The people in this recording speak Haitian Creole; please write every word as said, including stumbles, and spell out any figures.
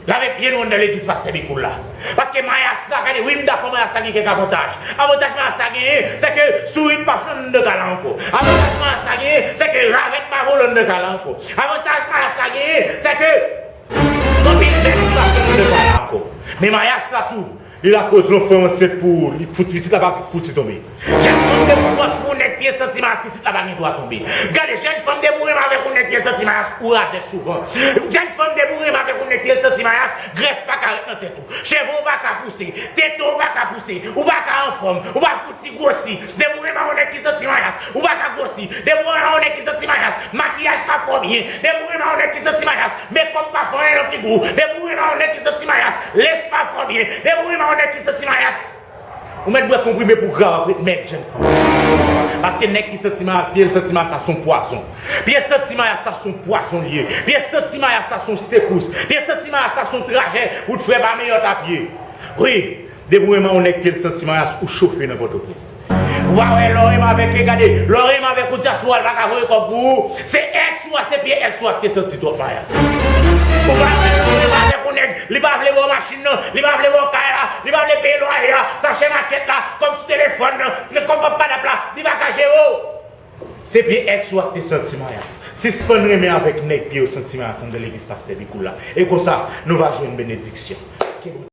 Lave pye nou anndan legliz pastè Bicool la. Paske mayas la, gade, wi, m dakò mayas la gen kèk avantaj. Avantaj mayas la genyen, se ke sourit pa fè anndan kay la ankò. Avantaj mayas la genyen, se ke ravèt pa vole anndan kay la ankò. Avantaj mayas la genyen, se ke anpil bèt pa fè anndan kay la ankò. Men mayas la tou, li lakoz yon fanm ansent pou li fout pitit la pa pouti tonbe. Jèn fanm deboure pou yon nèg pye santi mayas, pitit la pa gen dwa tonbe. Gade, jèn fanm deboure avèk yon nèg pye santi mayas, ou razè souvan. Jèn fanm deboure avèk yon nèg pye santi mayas, grèf pa ka ret nan tèt ou. Cheve w pa ka pouse, tete w pa ka pouse, ou pa ka anfòm, ou pa fouti gwosi. Deboure yon nèg ki santi mayas, ou pa ka gwosi. Deboure yon nèg ki santi mayas, makiyaj pa fè w byen. Deboure yon nèg ki santi mayas, mekòp pa fè anyen nan figi w. Deboure yon nèg ki santi mayas, lens pa fè w byen. Deboure yon nèg ki santi mayas. Ou mèt bwè konprime pou gra w ap ret mèg, jèn fanm. Paske nèg ki santi mayas, pye l santi mayas, sa se yon pwazon. Pye santi mayas, sa se yon pwazon li ye. Pye santi mayas, sa se yon sekous. Pye santi mayas, sa se yon trajè ou t fè pa meyòt a pye. Wi, depi w renmen yon nèg pye l santi mayas, ou chofe nan Pòtoprens. Ou pa wè lè w renmen avèk, gade, lè w renmen avèk yon dyaspora, l pa ka voye kòb pou ou. Se èks ou a, se pye èks ou a ki te santi twòp mayas. Ou pa wè lè w renmen avèk yon nèg, li pa vle ba w machin nan, li pa vle ba w kay la, li pa vle peye lwaye a, sa chè makèt la, kòb sou telefòn nan, kòb pap padap la, li pa ka jere w. Se pye èks ou a ki te santi mayas. Sispann renmen avèk nèg pye yo santi mayas anndan legliz pastè Bicool la. E konsa, nou va jwenn benediksyon.